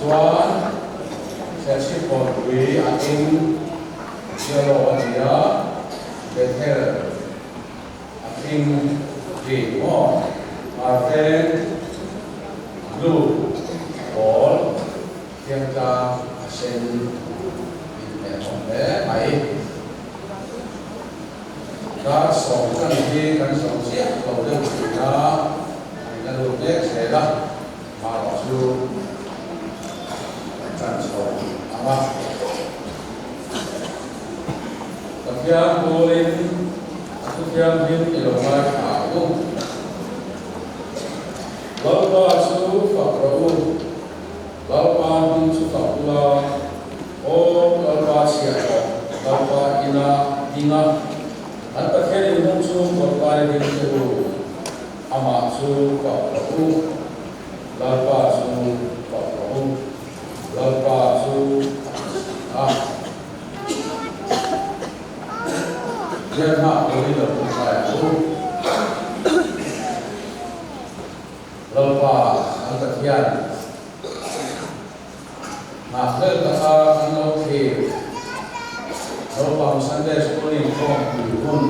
Tichuan, Serchhip Kawnpui a eng yellow a ni a, Bethel a eng green maw? Hmarveng blue pawl Thiangtlang a sen inhmeh awm hle mai. Dar 10 tan hi kan zo chiah lo deuh thin a, an la lut mek zel a, marawh chu kan tan chho ang a. Pathian pawlin a thuthianghlim i lo ngaithla ang u. Lalpa chu fak rawh u. Lalpa hming chu fak ula, Aw Lalpa chhiah rawh, Lalpa ina ding a, an Pathian inhung chu kawtlai ding che u, amah chu fak rawh u, Lalpa chu fak rawh u, Lalpa chu a tha si a. Biakna pawhin lo ṭawngṭai ang u. Lalpa kan Pathian, nghakhlel taka kan lo thlir, naupang Sunday School inkhawm pui hun,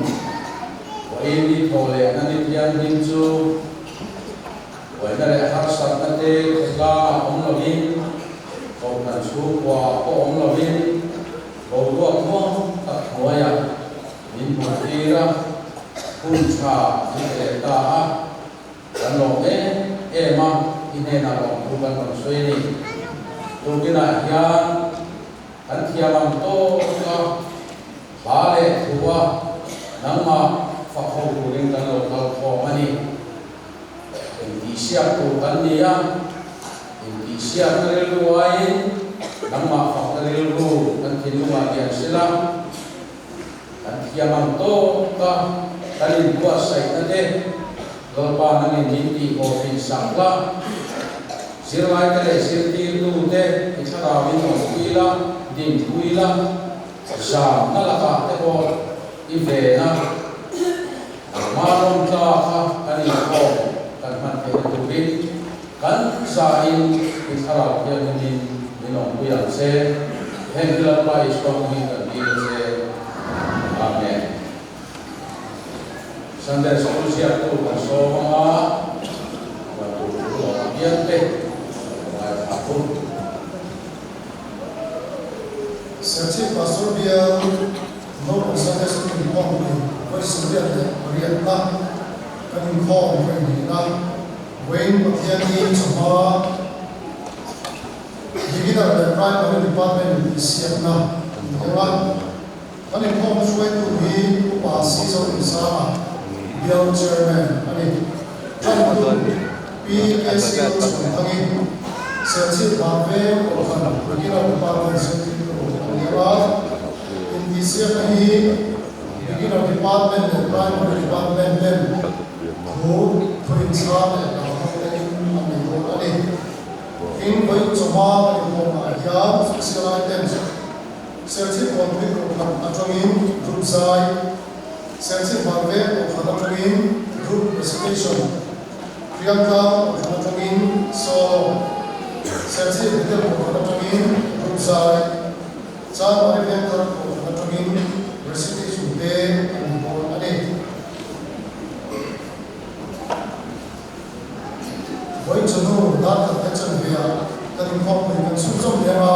vawiin ni thaw leh na ni thianghlim chu buaina leh harsatna te khawtlangah awm lovin, kohhran chhungkuaah pawh awm lovin, boruak muang tak hnuaiah min hmuhtir a, hun tha min pe leh ta a. Kan lawm em em a, i hnenah lawmthu kan rawn sawi a ni. Tukinah hian kan thiam ang tawk a, hla leh thu a nangmah fak ho turin kan lo kal khawm a ni. Intihsiak tur kan ni a, intihsiakna rilru aiin nangmah fakna rilru kan thinlungah lian sela, Kan thiam ang tawk a, kan inbuatsaihna te Lalpa nangin min tih haw thin sak la, zirlaite leh zirtirtute i thlarauin awmpui la, dinpui la, zamna lakah te pawh i ven a, nangmah lawm tlak a kan inkhawm kan hman theihna turin kan zain i thlarau thianghlimin min awmpui ang che. Heng hi Lalpa Isua hmingin kan dil a che. Amen. Sunday School ziaktu kan sawm ang a, van tur thu lawm a bial te kan ngaithla thung. Serchhip Pastor Bial Naupang Sunday School inkhawmpui vawi 88na kan inkhawm vawi hnihna vawiin Pathianni chawhma Beginner leh Primary Department intihsiakna an ni a. Kan inkhawm hruaitu hi Upa Sizo Insanga, Bial Chairman a ni. Ṭantu Pi KC Chhunthangin Serchhip Vanveng Kohhran Beginner Department zirtirtu a ni a. Intihsiakna hi Beginner Department leh Primary Department ten thu thuinchhang leh hlauhawm tein an nei dawn a ni. Tin, vawiin chawhma kan inkhawmnaah hian special items Serchhip Kawnpui Kohhran atangin Group Zai, Serchhip Vanveng Kohhran atangin Group Recitation, Hriangtlang Kohhran atangin Solo, Serchhip Bethel Kohhran atangin Group Zai, Chanmari Vengthar Kohhran atangin Recitation te an ni dawn a ni. Vawiin chawhnu dar khat leh chanve-ah kan inkhawmpui kan chhunzawm leh a,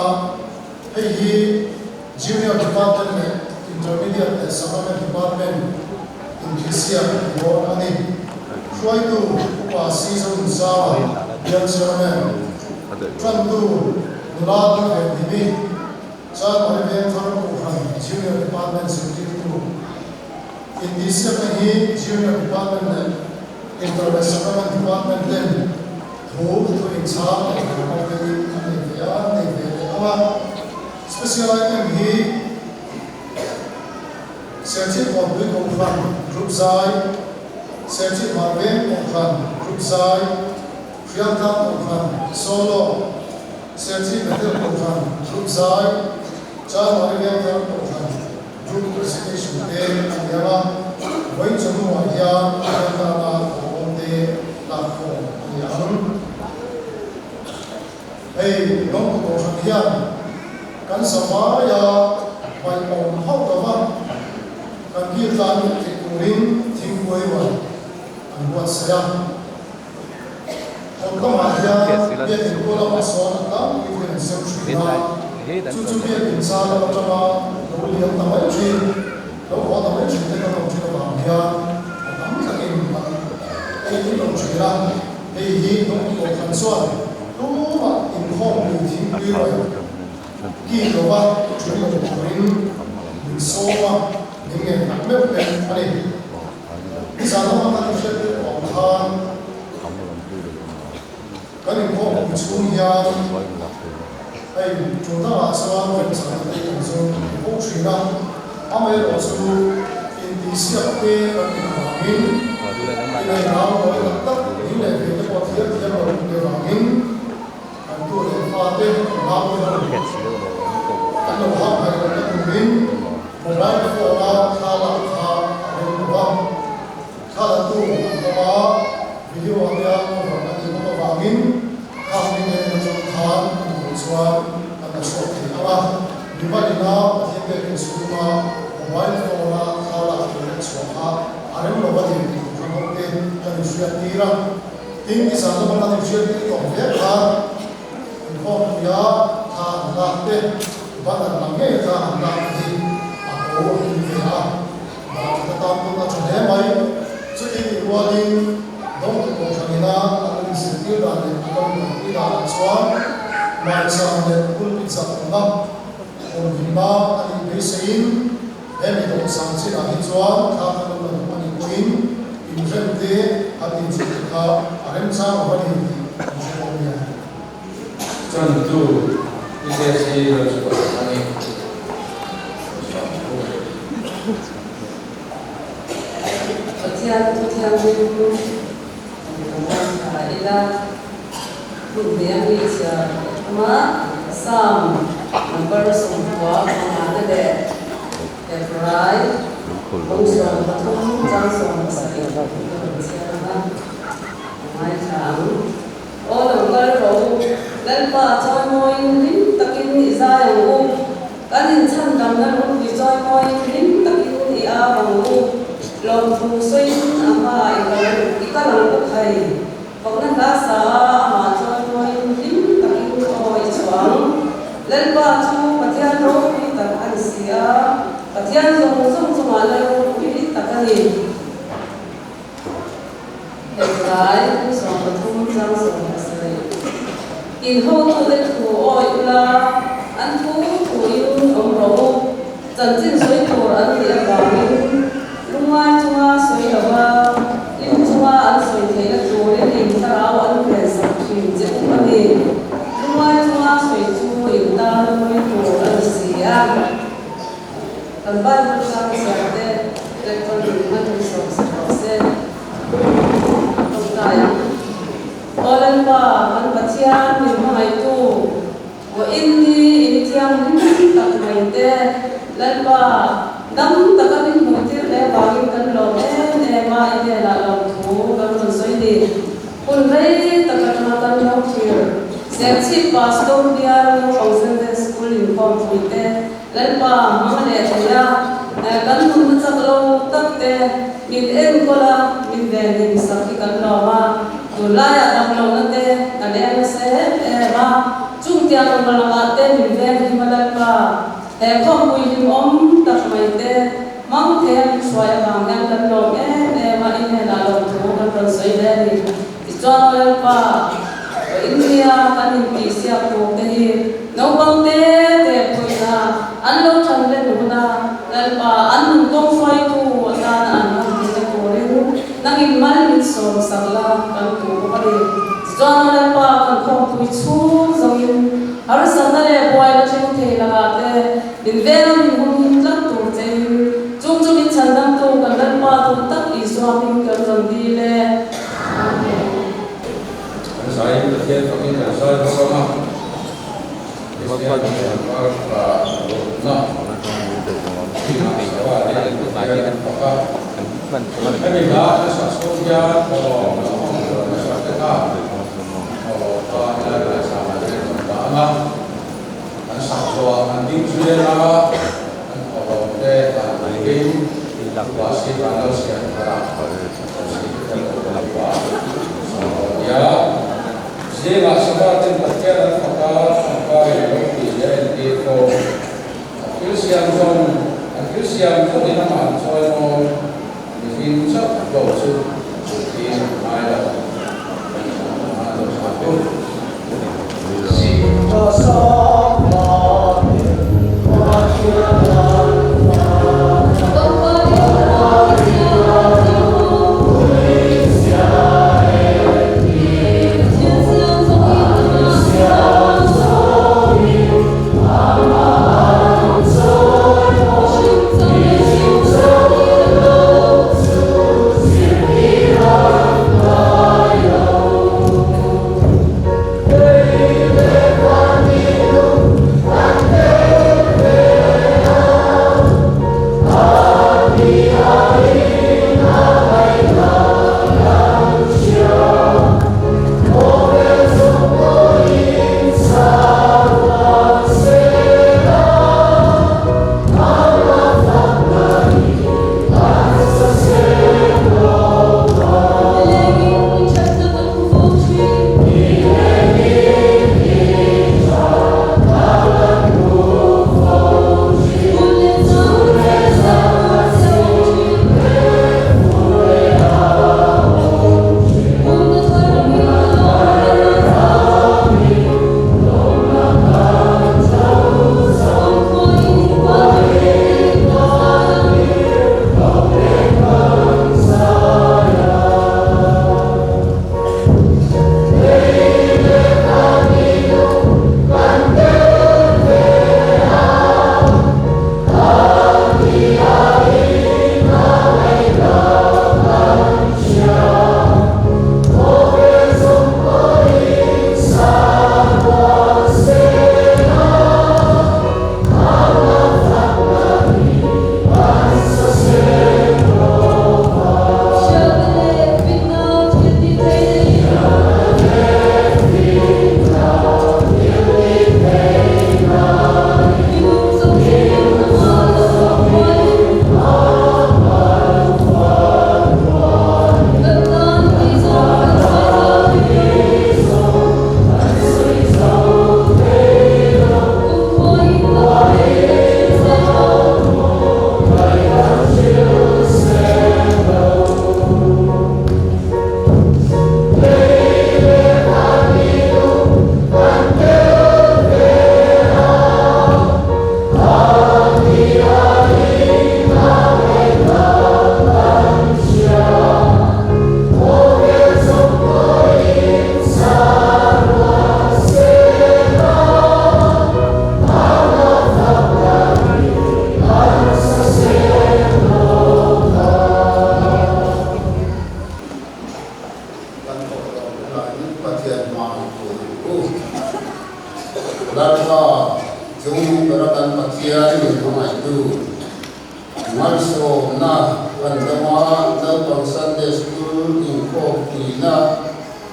hei hi Junior Department leh Intermediate leh Supplement Department inthihsiak dawn a ni. Hruaitu Upa C. Zonunzama, Bial Chairman, Ṭantu Nula Lalvenhimi, Chanmari Vengthar Kohhran Junior Department zirtirtu, Intihsiakna hi Junior Department leh Inter leh Sacrament Department ten thu thu inchhang leh hna hmang telin an nei ve a, an nei ve leh ang a. Special item hi Serchhip Kawnpui Kohhran Group Zai, Serchhip Vanveng Kohhran Group Zai, Hriangtlang Kohhran Solo, Serchhip Bethel Kohhran Group Zai, Chanmari Vengthar Kohhran Group recitation te a ni ang a, vawiin chawhnuah hian bial tana thawhawm te lakkhawm a ni ang. Hei. Hei Lawngtu Kohhran hian kan zavaia hmaih awm hauh lova kan kil tlan leh theih turin thingpui ruai an buatsaih a. Kawt lamah hian biakinn pawl lamah sawn a tlangpui hian an sem thin a, chu chu biakinn zar lam atanga lo liam ta mai thin, lo haw ta mai thin te kan awm thin avang hian a tam takin an ei in lo thin a, hei hi Dawngtu Kohhran chuan tumah inkhawm lui thingpui ruai ki lova thin lo turin min sawm a, min ngen tak meuh meuh a ni. Nizan lama kan inhriat tir awm khan kan inkhawm pui chhung hian hei tul dangah chuan remchang te kan zawng fo thin a, amaherawh chu intihsiak te kan nih avangin inei nau nawi tak tak ding leh ve te pawh thiam thiam lo nih avangin kan tu leh fa te kan nau te ho an lo hak ngaih lohna turin Mobile phone a thla lak kha a rem lo a, thla la tu an awm a, video a nia cover a nih bawk avangin khang mi nen atang khan an duh chuan an la chhuak thei ang a, mimal ina Pathian biakinn chhunga mobile phone a thla lak tur leh chhuah kha a rem lo a ni tih kha ho te kan inhriat tir a, tin nizan lama kan inhriat tir tawh hle khan inkhawmpuia thla an lak te Ban an lang ngei kha an lak hi a ko a kim ve a, dah that atan pawn a tha hle mai. Chuti nih rualin Dawngtu Kohhran ina an lo inzirtir dan leh an lo inkalpui danah chuan Maicham leh pulpit zahawmna awmhimna a nih beiseiin he mi dawhsan chinah hi chuan thla kan lo la duh a nih pawhin inrem te an inzir te kha a remchang lo a ni tih an hre bawk nia. Chantu PKC lo chhuah a ni. Pathian thu thianghlim ka ngaithla ila, hun hnih a mi chhiar ka thum a, Psalm number 90 pangana leh Hebrai bung 13 chang 17 ka rawn chhiar ang a, ka ngaithla ang. Aw lo kal rawh u, Lalpa chawimawiin hlim takin i zai ang u, kan inchhandamna lungpui chawimawiin hlim takin i au ang u, lawmthu sawiin a hmaah i kal i kal ang u khai, fakna hla sa a amah chawimawiin hlim takin aw i chhuah ang. Lalpa chu Pathian ropui tak a ni si a, Pathian zawng zawng chungah Lal ropui tak a ni. Hengrai kum 13 chang 17. In hotute thu awih ula, an thu thuin awm rawh u. Chanchin sawi tur an nih avangin lungngai chunga sawi lova hlim chunga an sawi theihna turin in thlarau an vensak thin che u a ni. Lungngai chunga sawi chu in tan pawi tur a ni si a. Kan Bible hrang chhiar te electronic in a tum sawm sak rawh se. Tawngtai ang. Aw Lalpa, kan Pathian min hmangaihtu, vawiin hi in thianghlim tak mai te, Lalpa, dam taka min hmuh tir hle vangin kan lawm em em a, i hnenah lawmthu kan rawn sawi ni. Hun rei tak atanga kan lo thlir. Serchhip Pastor bial naupang Sunday School inkhawm pui te, Lalpa hmang leh thei a, kan nunna chak lo tak te min enkawl a, min venhim sak hi kan lawm a. Tunlaiah damlohna te a leng nasa em em a, chung tiang awm lakah te min venghim a Lalpa, he khawmpui hlimawm tak mai te hmang thei a min hruai avang hian kan lawm em em a, i hnenah lawmthu kan rawn sawi hle a ni. Tichuan Lalpa, India kan intihsiak tur te hi naupang te te pawina an lo than len huna Lalpa an nun kawng hruaitu atana an hman theihna turin nangin mal min sawm sak la kan duh bawk a ni. Tichuan Lalpa kan khawmpui chhung zawngin harsatna leh buaina thleng thei lakah te min veng a min humhim tlat tur chein chung chu min chhandamtu kan Lalpa duh tak Isua hming kan rawn dil e. Kan zaiin Pathian fakin kan zai bawk ang a, Kristian kan sorkar tha rawtna chinah Sava leh Pathian an fak a. Hemi hla kan sak chhung hian thawhlawm lo hmang tur an sak te kha thawhlawm kha helai lai sangah hian kan dah a. ang a, an sak zawhah an ding zui anga, an thawhlawm te dan turin Upa Sivan Lalsiamthara Siamthara Upa Sawmawia zingah Sabbath-in Pathian an fak a, Thangkarin ropui zia entir fo. A thil siam zawng, a thil siam zawngin amah an chawi mawi, mihring chauh lo chu zirtir ngai lo. Kan lo chhuak u. Kan thawh tawh hunah Pathian hma i tur ang u. Lalpa, Chungnung bera kan Pathian min hmangaihtu, malsawmna kan dawng a, naupang Sunday School inkhawm puina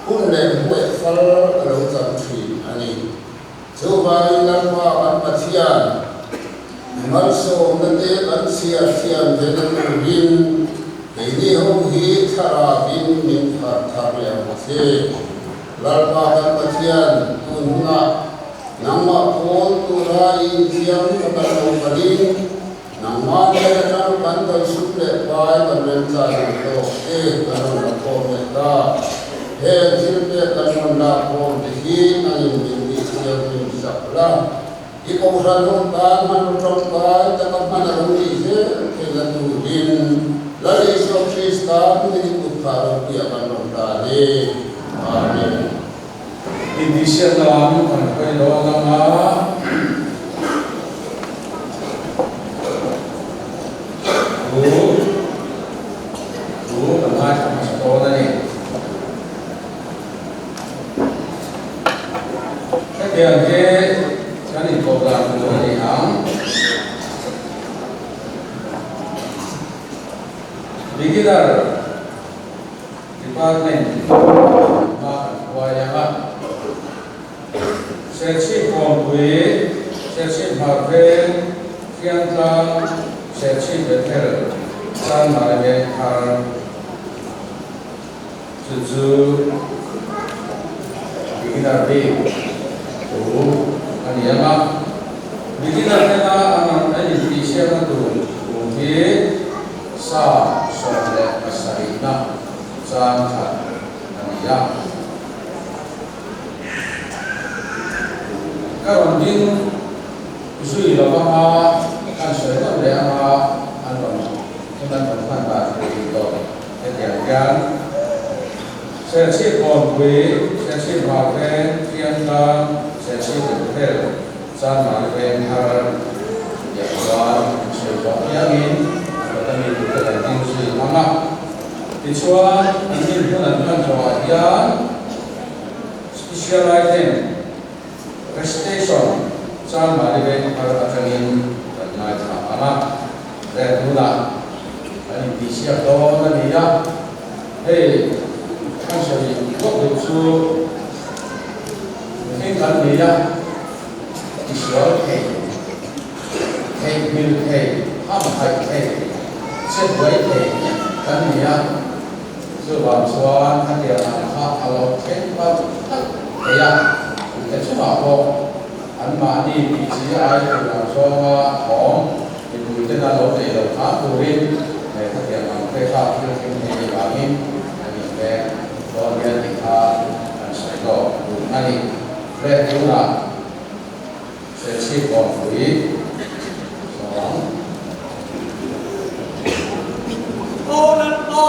hun leh hmueh fal a lo chang thin a ni. Chuvangin Lalpa kan Pathian, malsawmna te kan chhiar thiam ve na turin keini ho hi thlarauin min pharh thar leh ang che. Lalpa kan Pathian, tun hunah nangmah pawl tura i inthiam ka kan lo kalin, nangmah nen atang kan kalsum leh pai kan remchan ang tawk te kan rawn la khawm leh ta. Heng thil pek kan rawn lak khawm te hi nangin min tih thianghlim sak la. I kohhran ho tan hmanraw tangkai taka hman a lo nih zel theihna turin Lal Isua Krista hmingin i kut phah ropuiah kan rawn hlan e. Amen. Intihsiakna lam kan hawi dawn ang a. Thu thu kan ngaithla hmasa dawn a ni. Hetiang hi kan inkoh dan tur a ni ang. Beginner Department hma kan hruai ang a. Serchhip. Kawnpui, Serchhip Hmar Veng, Fiangtlang, Serchhip Bethel, Chanmari Vengthar chu chu beginner bik thu a ni ang a. Beginner tena an an intihsiakna tur thu hi sa 17na chang khat a ni a. Ka rawn ding zui lo anga kan sawi nawn leh anga an rawn hun an rawn hman dan tur tih tawh hetiang hian Serchhip Kawnpui, Serchhip Hmar Veng, Fiangtlang, Serchhip Bethel, Chanmari Veng thar tiang chuan an sawi zawh apiangin a kawta mi turte kan ding zui ang a. Tichuan, an rin hun an hman zawhah hian Special Item, Recitation, Chanmari Veng thar atangin kan ngaithla ang a, rel tunah kan intihsiak dawn a ni a. Hei, kan sawi lawk duh chu mihring kan ni a, tisual thei, theihnghilh thei, hamhaih thei, che buai thei kan ni a, chuvang chuan khatiang ang kha a lo thleng palh palh thei a, tute chungah pawh anmahni tih chi ai tur ang zawnga thawm Mipui tena lo neih loh hram turin he khatiang ang te kha thil thleng thei ni vangin an inveng dawn hian tih kha kan sawi lawk duh a ni. Red tunah Serchhip Kawnpui sawng. Aw Lalpa!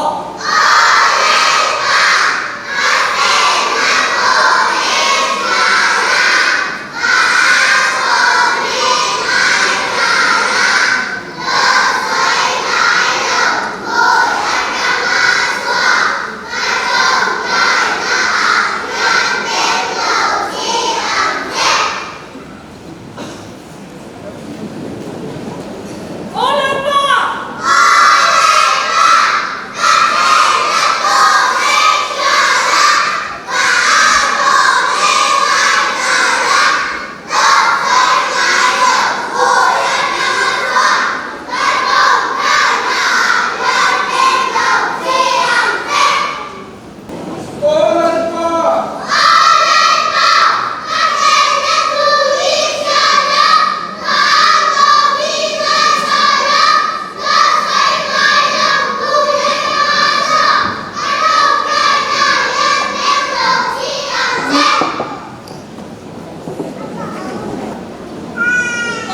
Aw Lalpa! Aw Lalpa!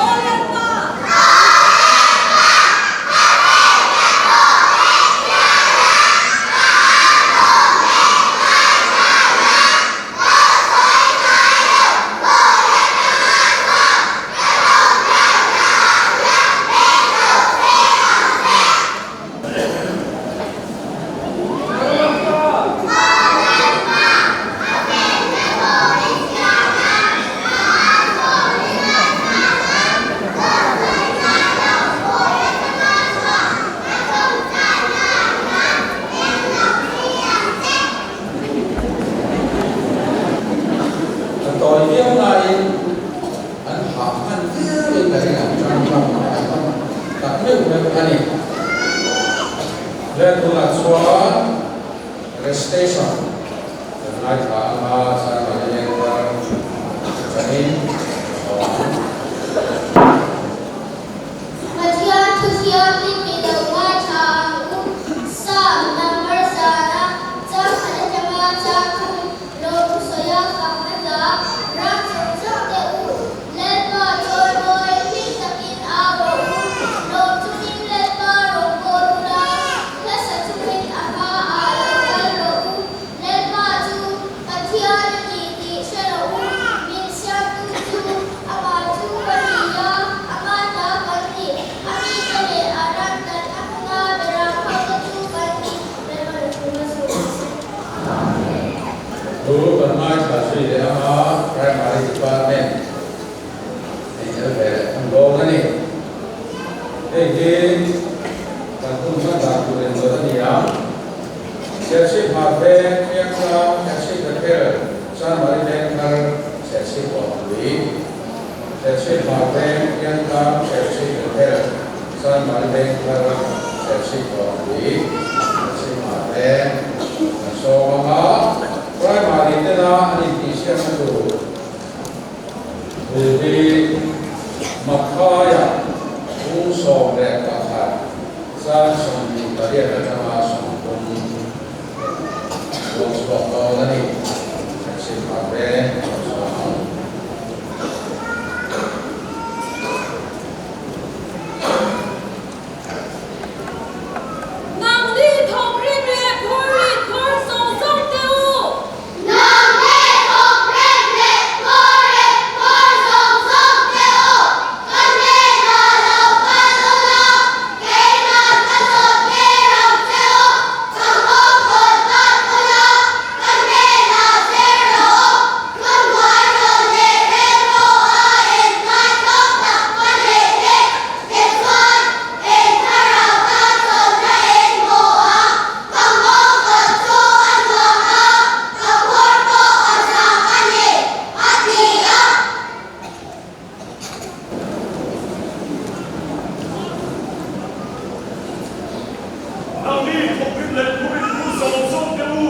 Aw Lalpa! A tawi viau laiin an hah hman viauin ka ring ang chang chang tak meuh meuh a ni. Vel tunah chuan recitation kan ngaithla ang a, chuan kan leng thar atangin ka awm ang. Pathian thuthianghlim i lo ngaithla ang u. Psalm number zana chang khat atanga chang thum Lawm thusawi a fakna hla ram zawng zawng te u, Lalpa chawimawi hlim takin au rawh u, lawm chungin Lalpa rawngbâwl ula, hla sa chungin a hmaah lo kal rawh u, Lalpa chu Pathian a ni tih hre rawh u, min siamtu chu amah chu ka ni a, ama ta kan ni, a mite leh a ram dan a hmuna beram hote chu kan ni, Lalpa lo thung a sawi se. Thu kan ngaithla zui leh ang a, Primary Department ei tel ve leh thung dawn a ni. Hei hi kan hun hman dan tur engzawt a ni a, Serchhip Hmar Veng, Fiangtlang, Serchhip Bethel, Chanmari Vengthar, Serchhip Kawnpui. Hmar Veng, Piantlang, Serchhip Bethel, Chanmari Vengthar, Serchhip Kawnpui, Serchhip Hmar Veng kan sawm ang a, Primary tena an intihsiakna tur thu hi Mathai-ah phung 11 chang 28 atanga 30 ruang chhuak dawn a ni. Serchhip Hmar Veng kan sawm ang. Nangni thawk rim leh phur rit phur zawng zawng teh u. Nangni thawk rim leh phur rit phur zawng zawng teh u. Ka hnenah lo kal ula, keimah ka chawt tir ang che u. Ka nghawng kawl bat ula, ka hnenah zir rawh u. Ka hnuai rawn leh rilru a inngaitawk tak ka neih hi tichuan in thlarau tan chawlhna in hmu a, ka nghawng kawl chu a nuam a, ka phur pawh a zang a ni, a ti a. Nangni thawkrim leh phurin phu zawng zawng te u.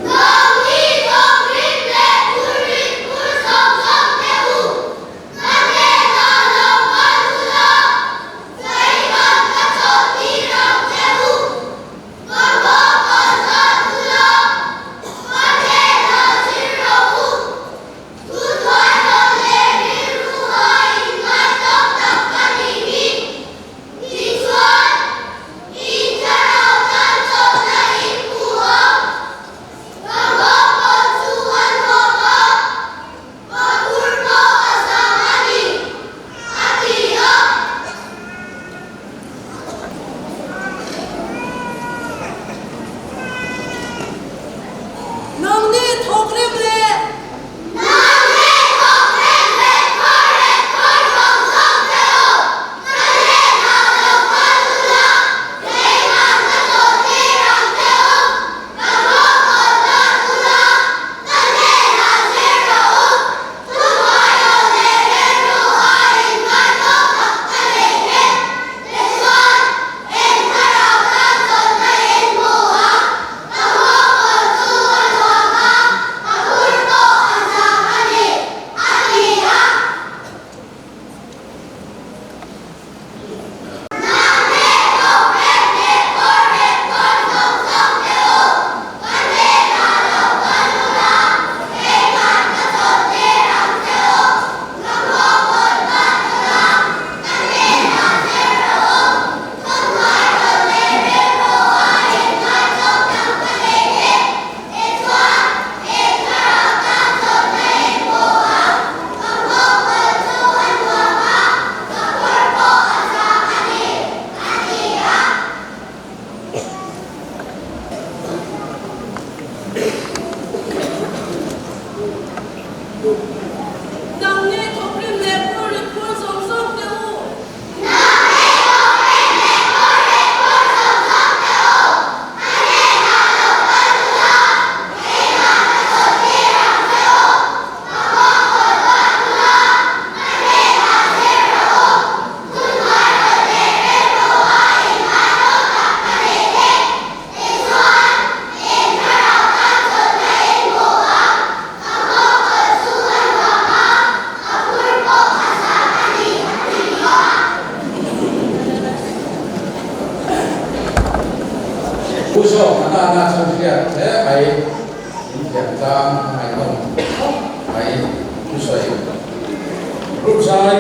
Nangni thawkrim leh phurin phu zawng zawng te u. Ka hnenah lo kal ula, keiman ka chawh tir ang che u. Ka nghawng kawl zat ula, ka hnenah zir rawh u. Thuhnuairawlh leh rilru a inngaitawk tak ka nih hi. Tichuan, in thlarau tan chawlhna in hmu a, ka nghawngkawl chu a nuam a, ka phur pawh a zang a ni, a ti a. Nangni thawk rem leh. Nangni thawk rem leh khaw rem khaw zawng zawng te u, ka hnenah lo kal ula, keimah ka chawh tir ang che u, ka nghawng kawl tan ula, ka hnenah zir rawh u, thuhnuairawlh leh rilru a inngaitawk tak ka neih hi. Tichuan, in thlarau tan chawlhna in hmu a, ka nghawngkawl chu a nuam a, ka phur pawh a zang a ni, a ti a. Nangni thawk rem leh kawr rem kawr zawng zawng te u, ka hnenah lo kal ula, keimah ka chawlh tir ang che u, ka nghawngkawl bat ula, Ka hnenah zir rawh u, thuhnuairawlh leh rilru a inngaitawk tak ka nei hi. Tichuan, in thlarau tan chawlhna in hmu a, ka nghawngkawl chu a nuam a, ka phur pawh a zang a ni, a ti a. Nangni thawkrim leh phur rit phur zawng zawng teh u. Nangni thawkrim leh phur rit phur zawng zawng teh u. Ka hnenah lo kal ula, keimah ka chawlh tir ang che u. Ka nghawngkawl bat ula, ka hnenah zir rawh u. Thuhnuairawlh leh rilru a inngaitawk tak ka neih hi. Tichuan, in thlarau tan chawlhna in hmu a, ka nghawngkawl chu a nuam a, ka phur pawh a zang a ni, a ti a. Pu zawk a nana chuan hriat hle mai, in thiam tlang a ngaihnawm khawp mai thusawi Group zai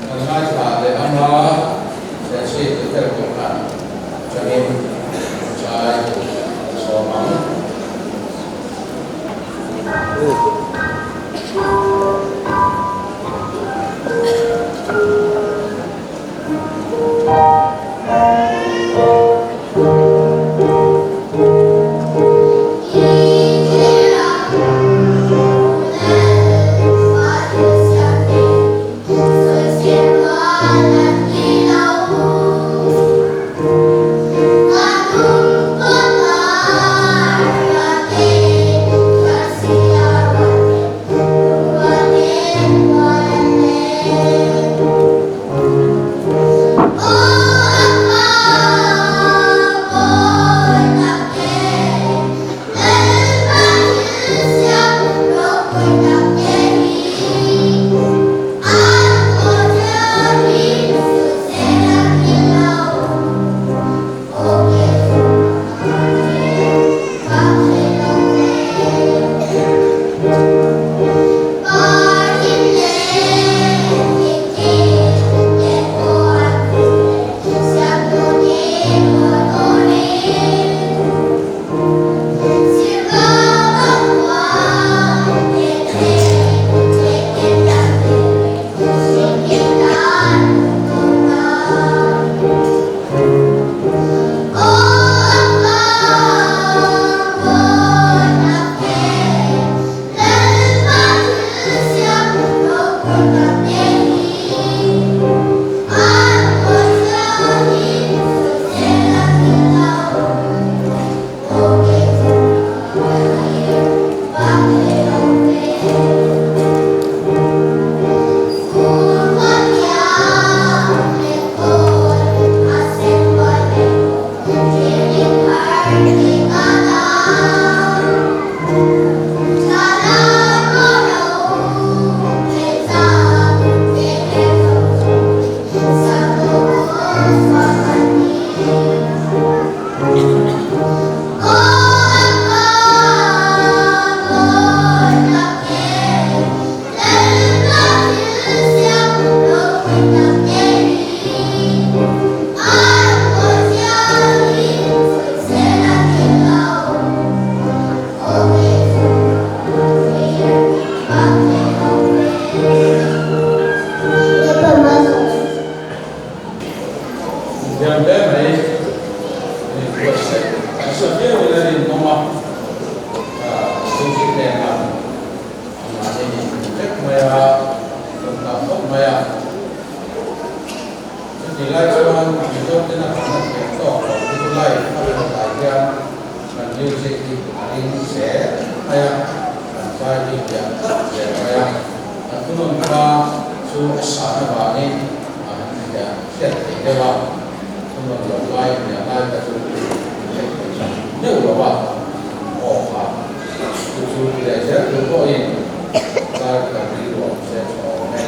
kan ngaithla leh ang a, Serchhip Bethel Kohhran atangin Group zai kan sawm ang. mai a, rawn dah khawp mai a. Chutih lai chuan Mizo tena kan la thiam tawk loh hi chu live a kan zai hian kan music hi a ring zel mai a, kan zai hi lian tlat zel mai a. A thunawn kha chu a san avangin a han hriat hriat theih deuh a, thunawn loh lai hniah lai kha chu hriat theih tak meuh lo a, aw kha chu chu ti leh zel tur pawhin zai kan rilru ang che tha awm e.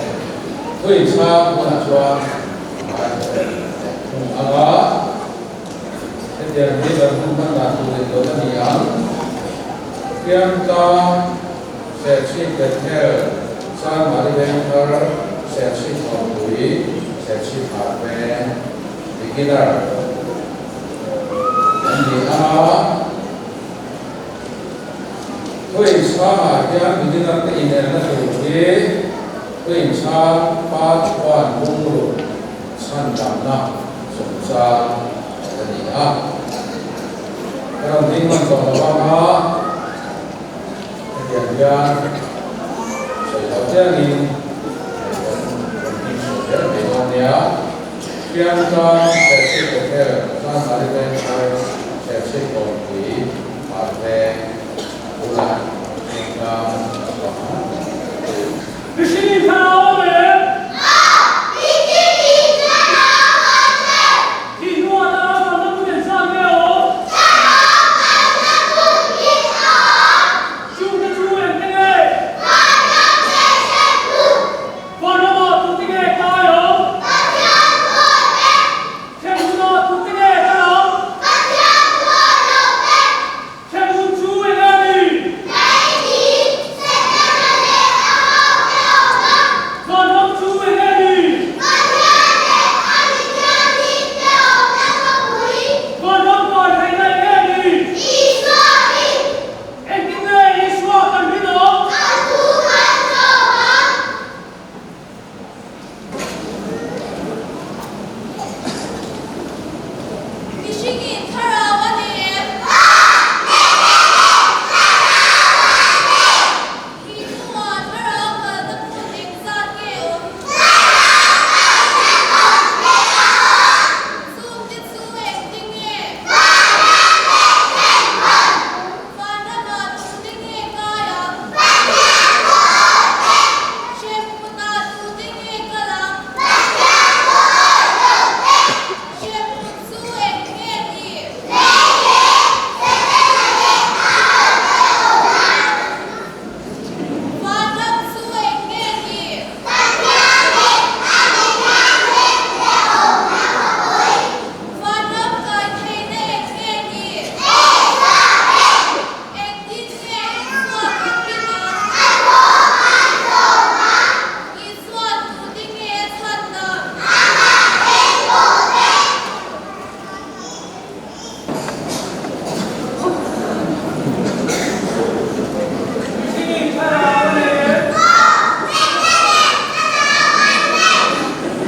Thuin chhang hmunah chuan ngai tawh leh thung ang a, hetiang hi kan hun hman dan tur in dawt a ni ang. Fiamtlang. Serchhip Bethel, Sanmari Vengthar, Serchhip Thawmpui, Serchhip Harveng, Beginner, an ni a. Thuin chhangah hian beginner te inelna tur hi thuin chhang part one bungruk chhandamna chungchang a ni a. Ka rawn ding hman tawh lo ang a. Hetiang hian sawi loh chiangin hei kan rawn hming sawi zel mai dawn nia. Fiamtlang Serchhip Hotel, Sanmari Vengthar, Serchhip Kawnpui, Hmarveng bulah Fiamtlang a chhuak ang. Mihring thlarau a awm em? Thih hnuah thlarau kalna hmun engzat nge a awm? Chungte chu engte nge? Vanramah tute nge kai awm? Hremhmunah tute nge kal ang? Hremhmun chu eng a ni? Vanram chu eng a ni? Vanram kai theihna eng a ni? Engtin nge Isua kan rin awm? Mihringin thlarau a ni em? Thih hnuah thlarau kalna hmun engzat nge awm? Chungte chu engti nge? Vanramah tute nge kai ang? Hremhmunah tute nge kal ang? Hremhmun chu eng nge ni? Vanram chu eng nge ni? Vanram kai theihna eng nge ni? Engtin nge Isua kan rin ang? Isua tute nge a chhan ang? Mihringin thlarau a nei em?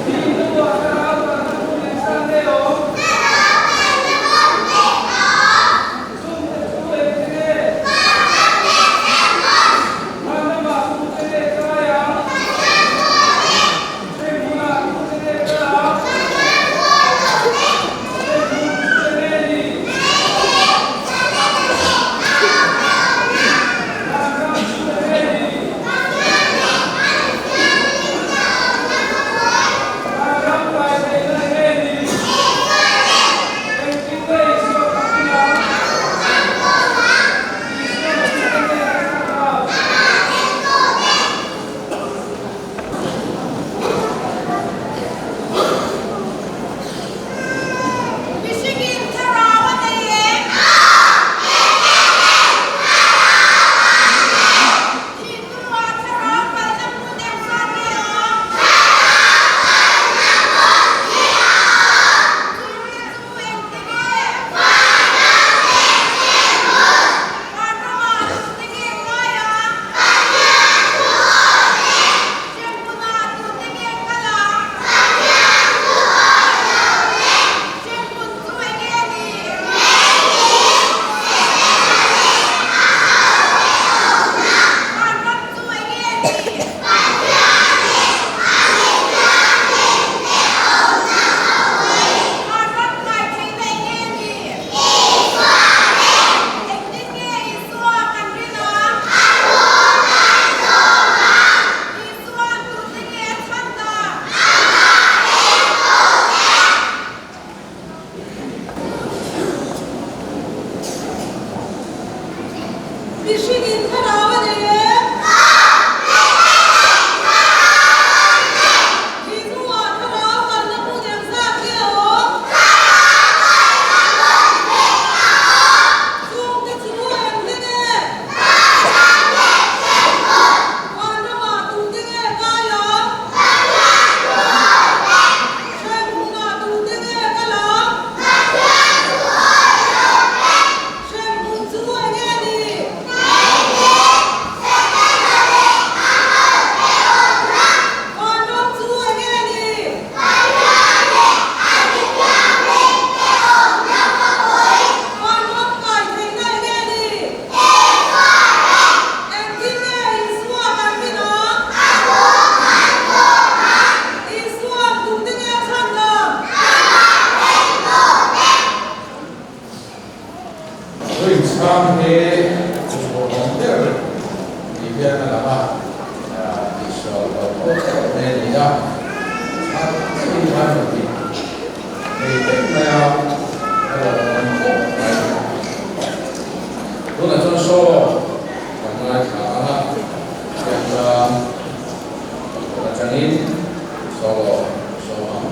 Thih hnuah thlarau kalna hmun engzat nge awm? Chungte chu engte nge? Vanramah tute nge kai ang? Hremhmunah tute nge kal ang? Hremhmun chu eng nge ni? Vanram chu eng nge ni? Vanram kai theihna eng nge ni? Engtin nge Isua kan rin ang? Isua tute nge a chhan ang? Mihringin thlarau a nei em? Thih hnuah thlarau kalna hmun engzat nge awm? Chungte chu engti nge? Vanramah tute nge kai ang? Hremhmunah tute nge kal ang? Hremhmun chu eng nge ni? Vanram chu eng nge ni? awl theuh mai a ni a, tha takin khan rawn ti thei vek mai a, a lawmawm khawp mai. Tunah chuan saw kan ngaithla ang a, Thiantlang atangin solo sawm ang.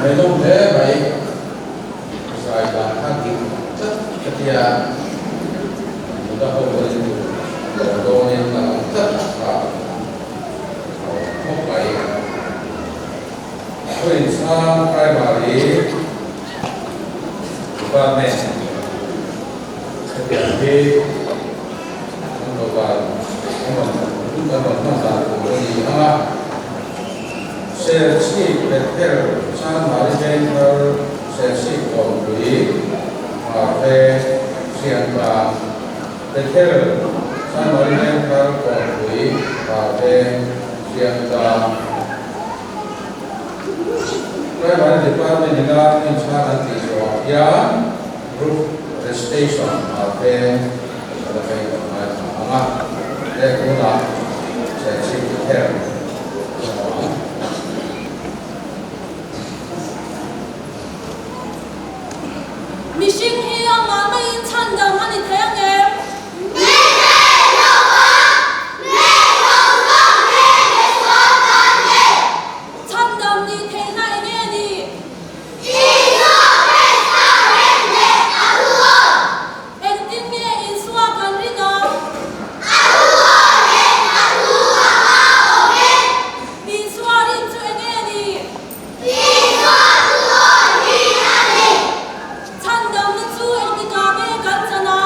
Ngaihnawm hle mai, zai dan kha dik tlat ka tia, nula ho pawhin lo dawnin a lang tlat kha a awm khawp mai. Thuinchhang Primary Department hetiang hi an dawhkan an rawn an rawn hman dan tur a ni ang a. Serchhip Bethel Chanmari Vengthar Serchhip Kawnpui Hmarte Hriangtlang Bethel Chanmari Vengthar Kawnpui Hmarte Hriangtlang Primary Department ina inchhang an tih zawhah hian Group Recitation ah te ka la vei tawh ngai thla ang a, he tunah Serchhip Bethel ka hmu ang. Mihring hi amah maiin chhandam a ni thei ang em? Ni thei lo va, mi zawng zawng hi misual kan ni. Chhandam nih theihna eng nge ni? Isua Krista rin leh a thuawn. Engtin nge Isua kan rin ang? A thuawn leh a thu anga awmin. Isua rin chu eng nge ni? Isua thuawn hi a ni. Chhandamna chu engtikah nge kan chan ang?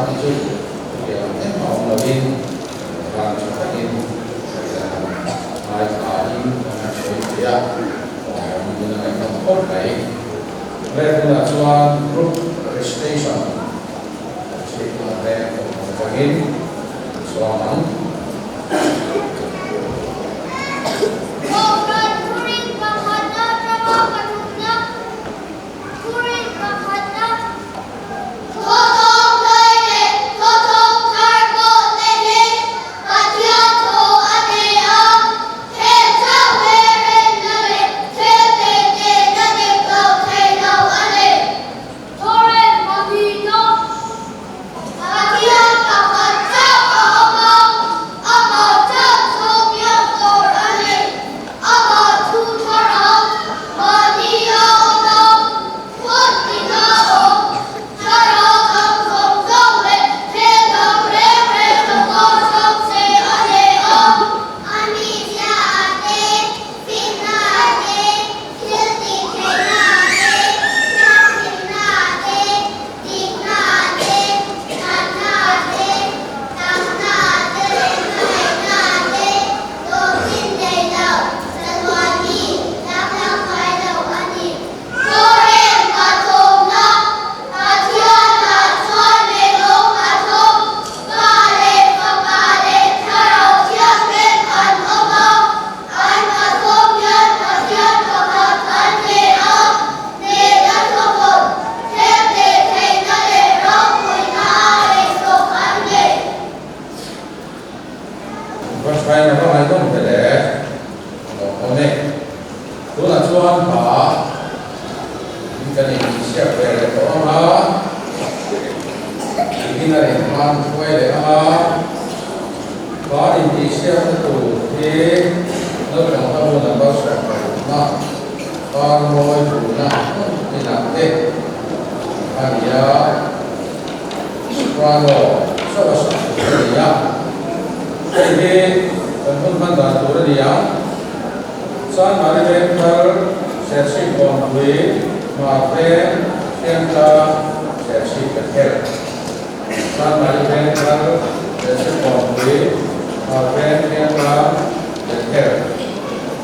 hi chu chutiang ang engmah awm lovin ran tha takin kan han ngaithlain kan han sawi thei a, awm in a ngaihnawm khawp mai. Red hunah chuan group recitation kan chhip hunah te awm atangin kan chuang ang. Kohhran thurin pakhatna atanga pathumna thurin pakhatna. Thawthawng hlui leh thawthawng thar pawh te hi Pathian thu a ni a, heng chauh he rinna leh thil tih tihna dik lo thei lo a ni. Thawren pahnihna Pathian pakhat chauh a awm a, amah chauh chu biak tur a ni. Amah thu thlarau mahni a awm a, hmun tina awm thlarau dang zawng zawng leh thil dang reng reng laka hrang se a ni a. A mizia a te, finna a te, thil tih theihna a te, thianghlimna a te, Dikna ah te, thatna ah te, tamna ah te leh hmangaihna ah te dawhchin nei lo, chatuan mi, danglam ngai lo a ni. Thawhrem pathumna, Pathianah chuan minung pathum, Pa leh Fapa leh Thlarau Thianghlim an awm a, an pathum hian Pathian pakhat an ni a, Nihna thawhawm, thil tih theihna leh ropuina a intluk an ni. Va hrain a va ngaihnawm ve le, lo awm e. Tunah chuan hma in kan insiak ve leh tawh ang a, beginner in hma an hruai leh ang a, hma intihsiakna tur hi naupang hla bu number 15 Par mawi buhna hmun inah te a ni a, soprano chauh a sak tur a ni a, hei hi kan hun hman dan tur a ni ang. Chanmari Vengthar, Serchhip Kawnpui, Hmar Veng, Thiangtlang, Serchhip Bethel. Chanmari Vengthar, Serchhip Kawnpui, Hmar Veng, Thiangtlang, Bethel.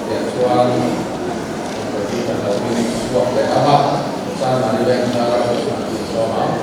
Tiah chuan Inpawh hi kan lo hming chhuak leh ang a, Chanmari Vengthar a kohhran tih zawm ang.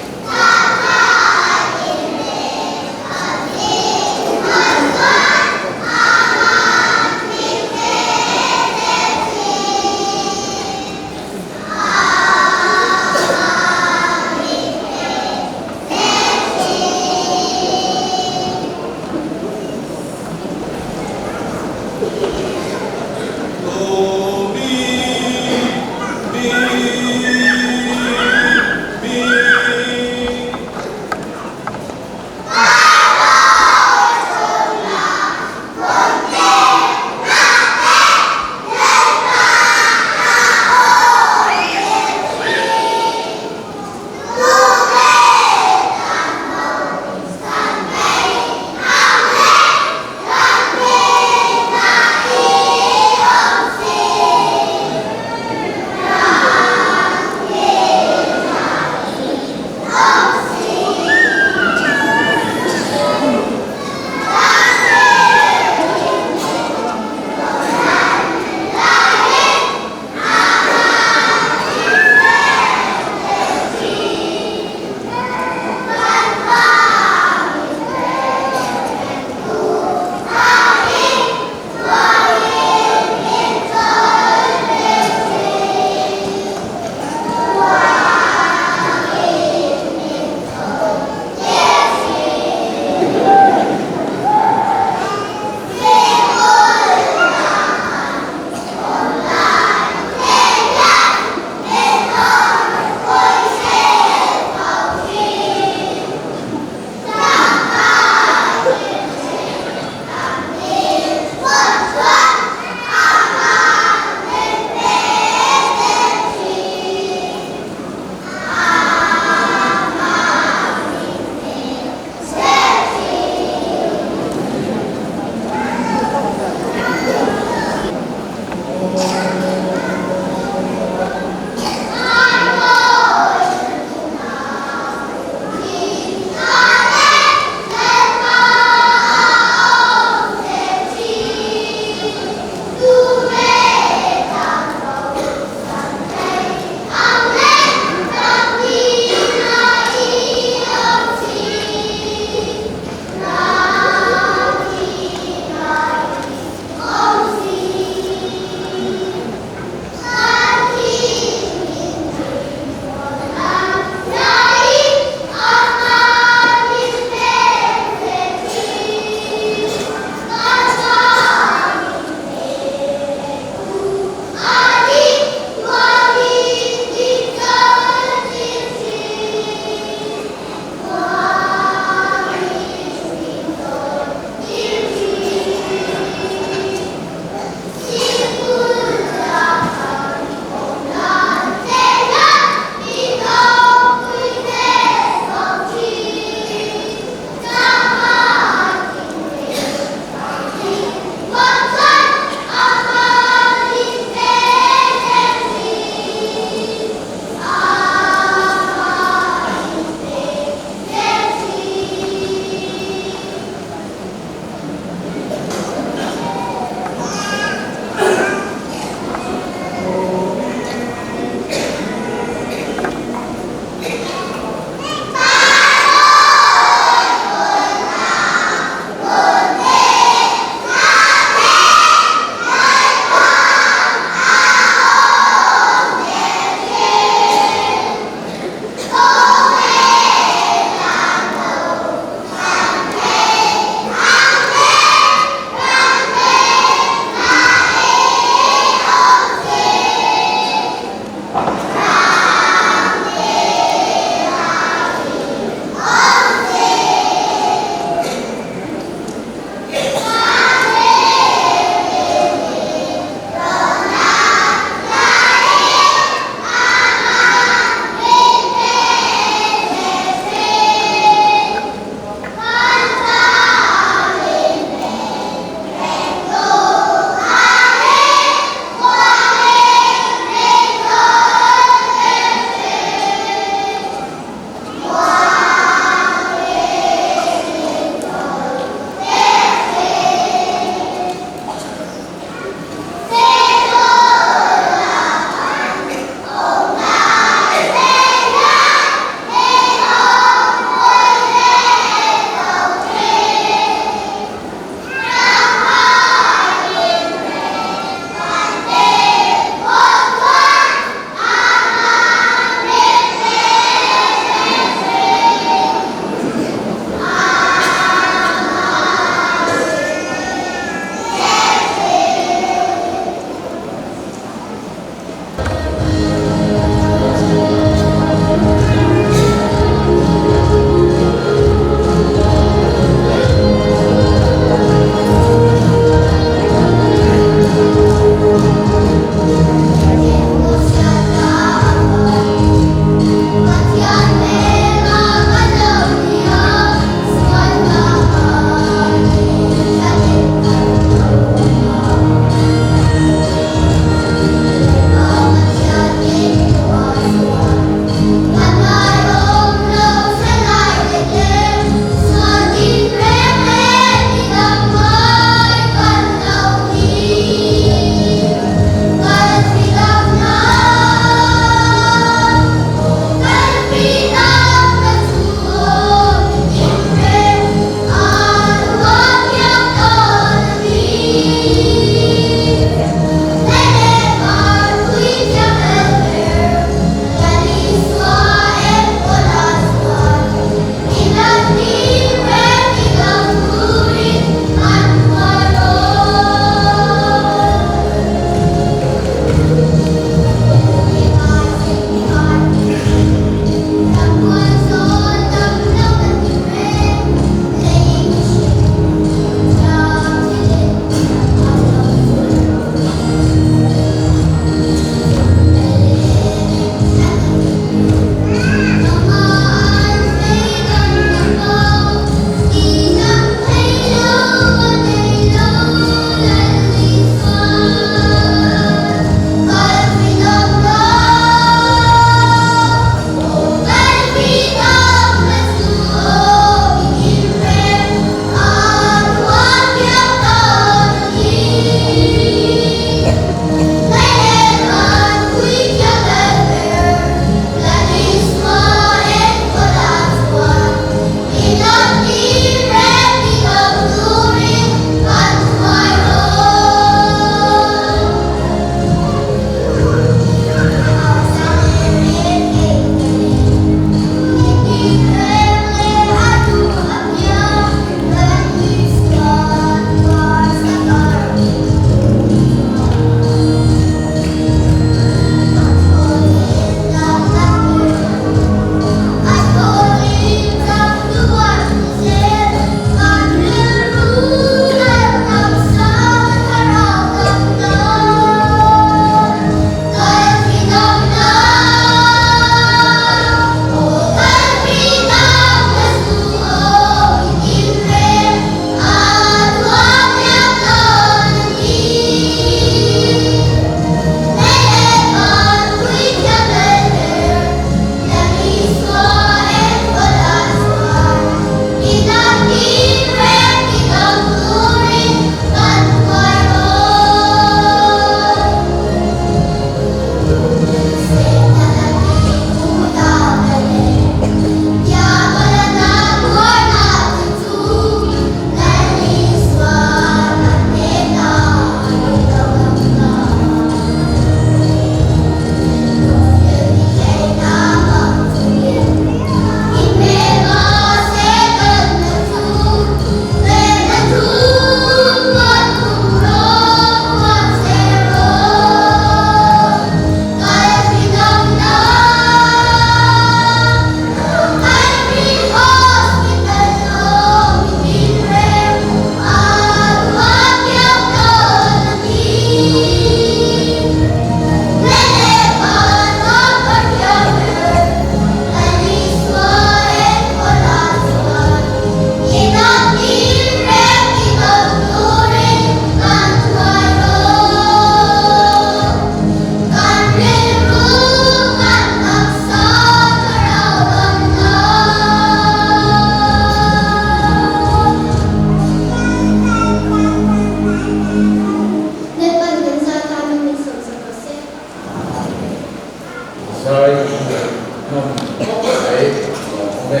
Ngaihnawm khawp mai lawmawm e.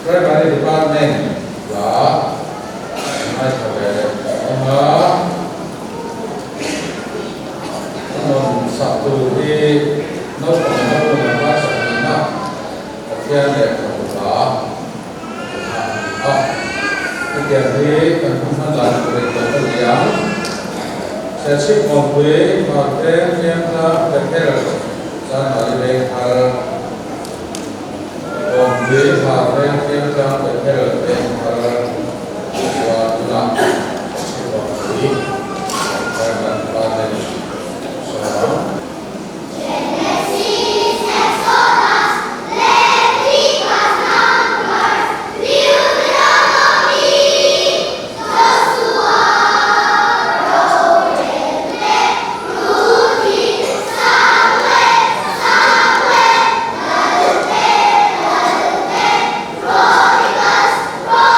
Primary Department hla an ngaithla ve leh awm a. A rawn sak tur hi naupang ho number sahnihna Pathian lehkhabu hla kha a ni a. Hetiang hi kan hun hman dan tur in tawp a ni ang. Serchhip Kawnpui, Hmarveng, Fiangtlang, Bethel, Chanmari Vengthar, Kawnpui, Hmarveng, Fiangtlang, Bethel, Vengthar, chuan tunah Serchhip Kawnpui, Chairman Department sawm ang. Genesis, Exodus, Leviticus, Numbers, Deuteronomy, Joshua, Rorel-te, Ruthi, Samuel, Samuel, Lalte, Lalte, Chronicles, Chronicles.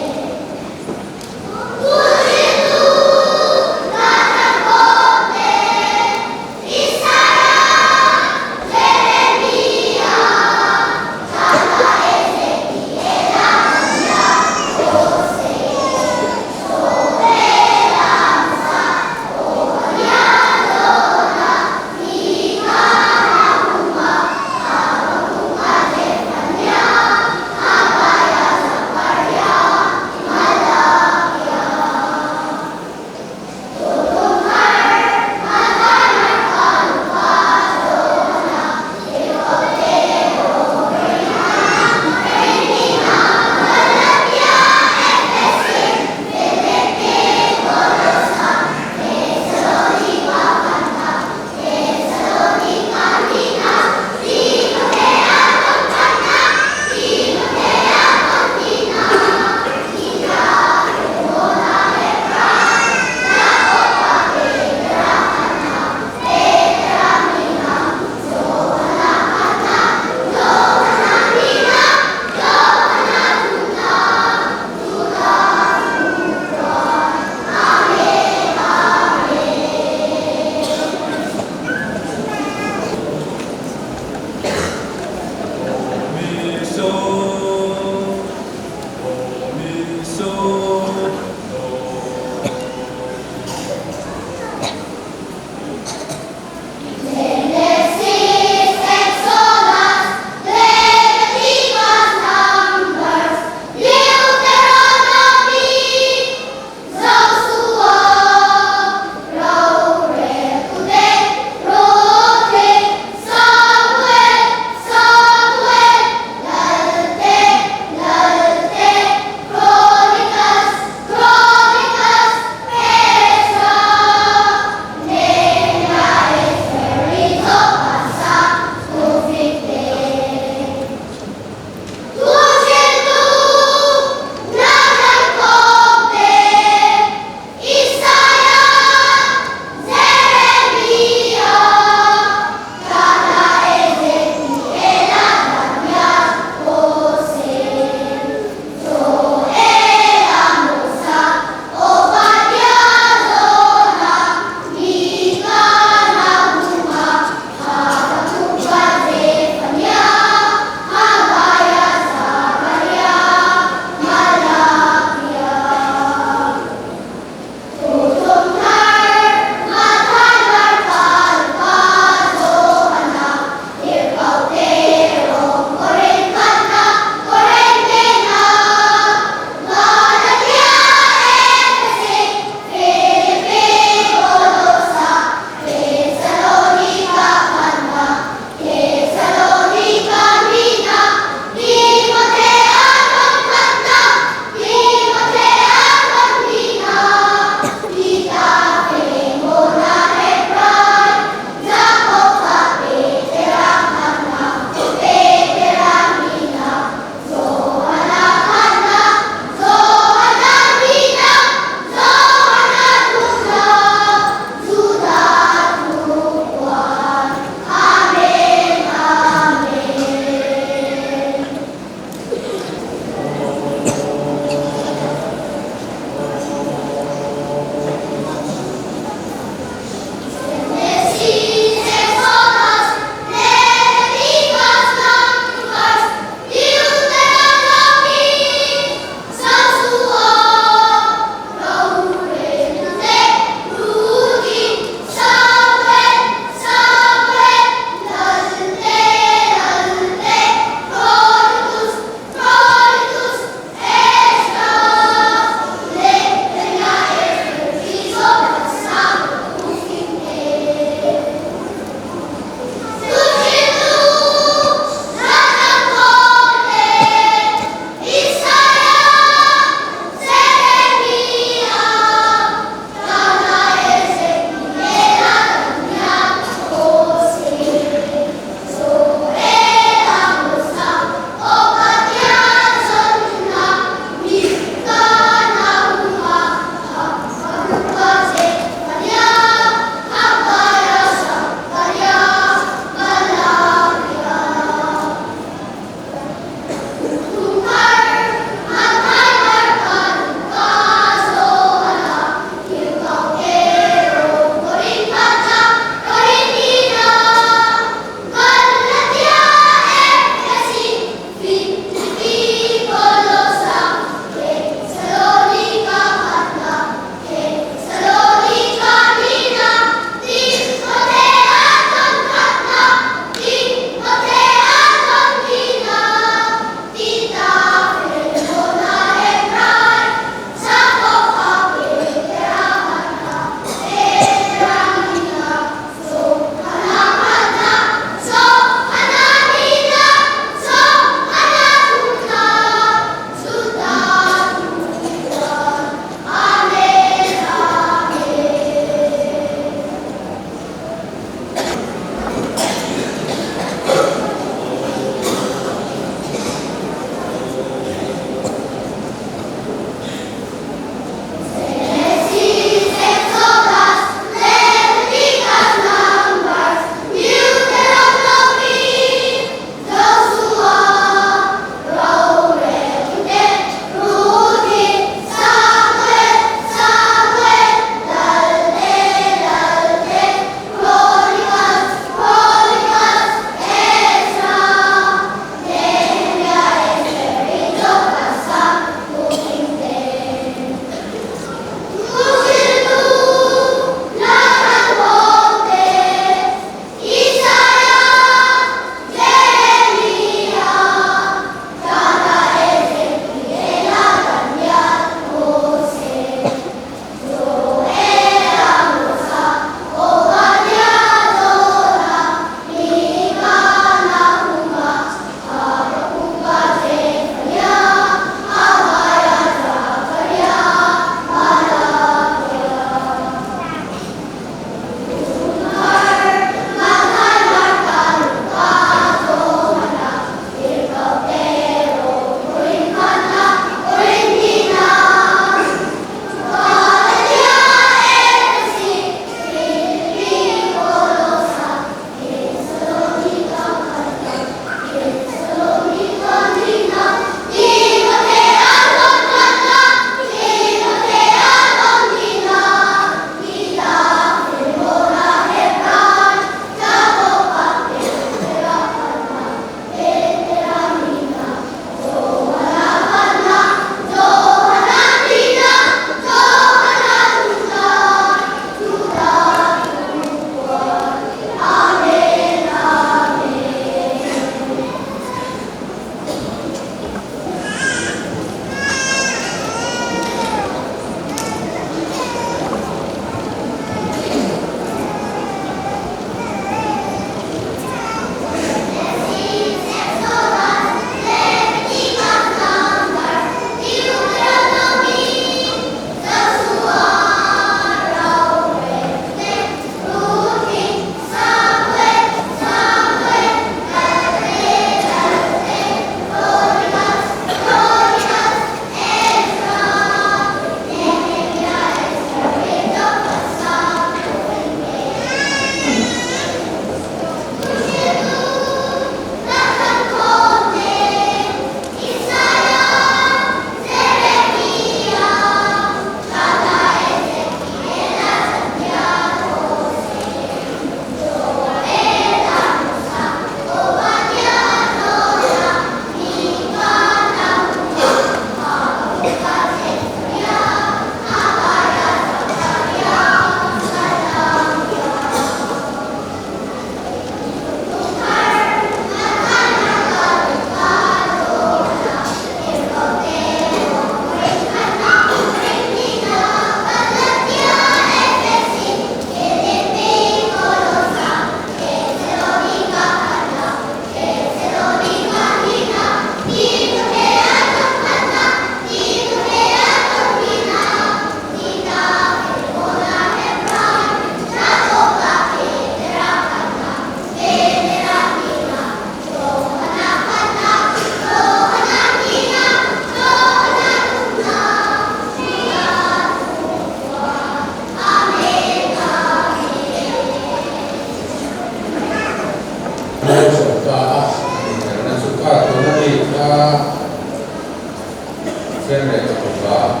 Pathian lehkhabu hla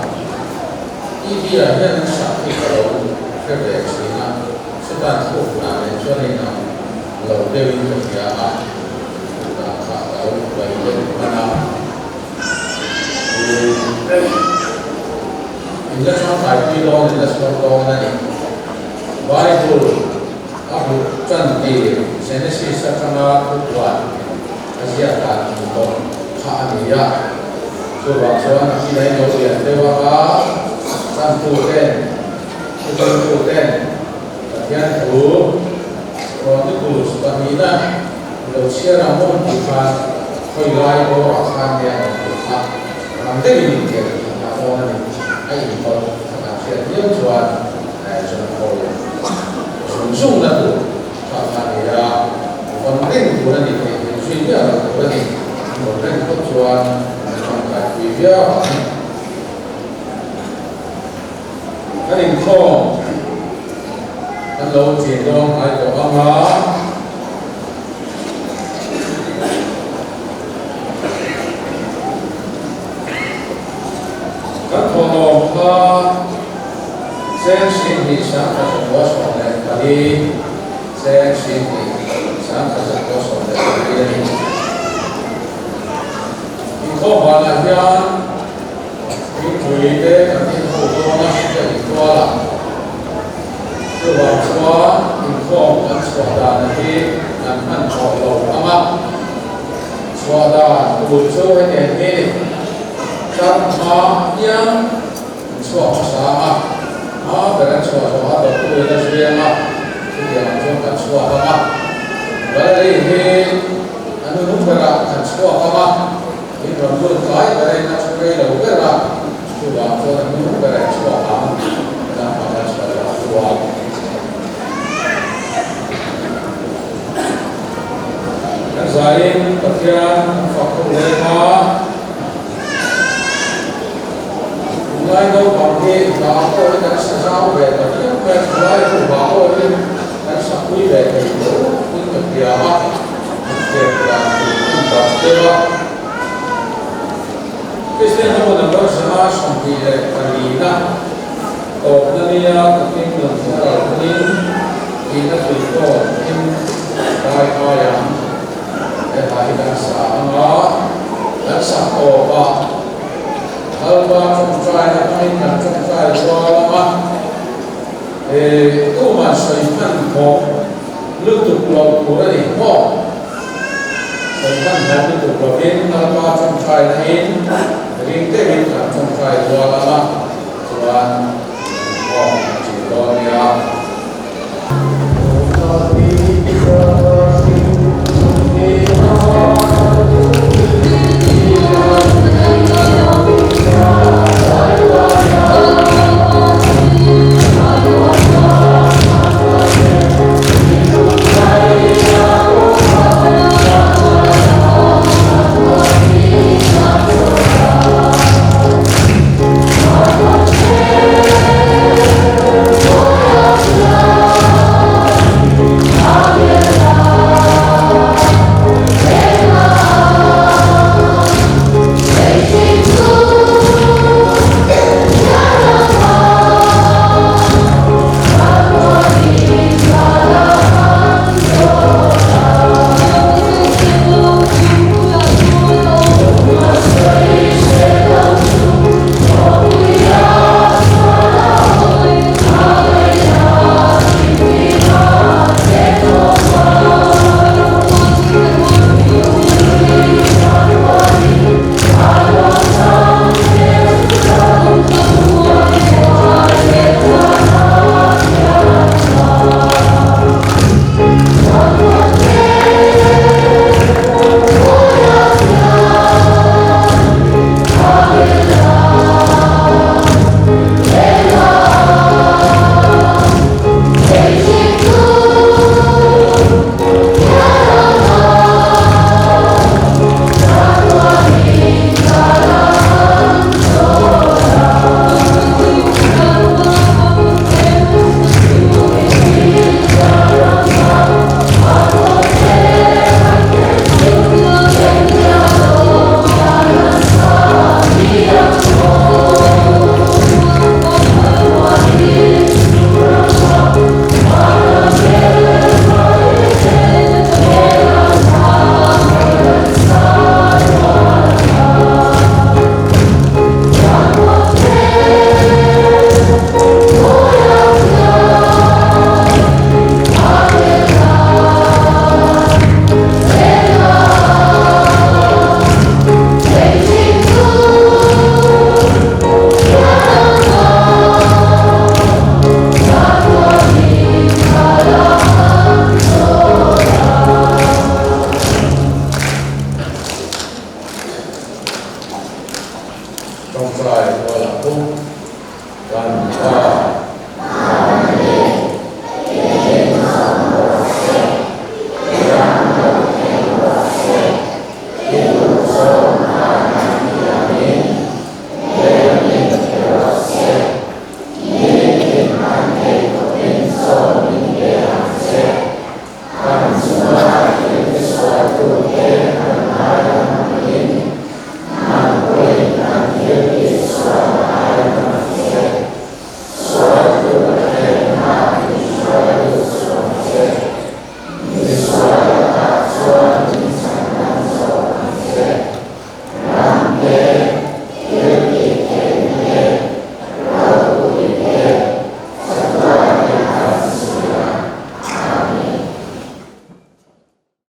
TV ah hian an sak hi ka lo hre ve thin a, chutan thluk dan nen chuan a inang lo deuhin ka hria a, thluk dan kha ka lo buai deuh hman a. In la changkaipui dawn, in la chhuak dawn a ni. Bible a bu tan tir Genesis atanga thupuan a ziak dan ang tawh kha a ni a. Chuvang chuan a hmina in lo lian deuh anga tantu ten, thuchungtu ten Pathian thu Chronicles pahnihna lo chhiar ang maw tih khan khawi lai bawrah khan nge a awm tih kha rang deuhin intiak tih kha dawn a ni. A inpawlh kha kan hriat viau chuan John Paul zung zung na tur kha kha a ni a, vawn reng tur a ni thei thei zui miah lo tur a ni. An vawn reng phawt chuan an tangkai pui viau ang. Kan inkhawm kan lo ṭin dawn ngai tawh ang a. Kan thawhlawm kha cheng sing hnih 1174, cheng sing hnih 1114 a ni. Inkhawm vanah hian Thingpui te kan in ho dawn a, ka intual a. Chuvang chuan inkhawm kan chhuah dan hi kan hman tawh lo ang a. Chhuah dan tur chu hetiang hi ni. Tlar hma hian an chhuak hmasa ang a, hma ber an chhuah zawh a dawttu in a zui ang a, chutiang ang chuan kan chhuak ang a. Gallery hi a nunung berah kan chhuak ang a. In rawn lut tlai berin a thu rei lo ber a, chuvang chuan a hnung ber ah chhuak ang lam pang a chhuah leh a thu a. Kan zaiin Pathian an fak ho leng a, tunlai naupang hi hla pawh hi kan sa zau ve ta viau mai a, thalai ho hla pawh hi kan sa pui ve thei tho in ka hria a. An chet dan tur en tak deuh a. Kristian ho number 124 na tawpna nia tukin nun hi a ral hunin tihna tui pawh thim dai ai ang. He hla hi kan sa ang a, kan sak tawp a, Lalpa tawngtaina hmangin kan tawngtai rual ang a, tumah sawi hman thawk Lutuk lo tur a ni maw? Sawi hmanhmawh lutuk lovin Lalpa tawngtai nain ring deuhin kan tawngtai rual ang a, chuan inkhawm kan chil dawn nia. Ṭawngṭai rualah pawh kan Pa.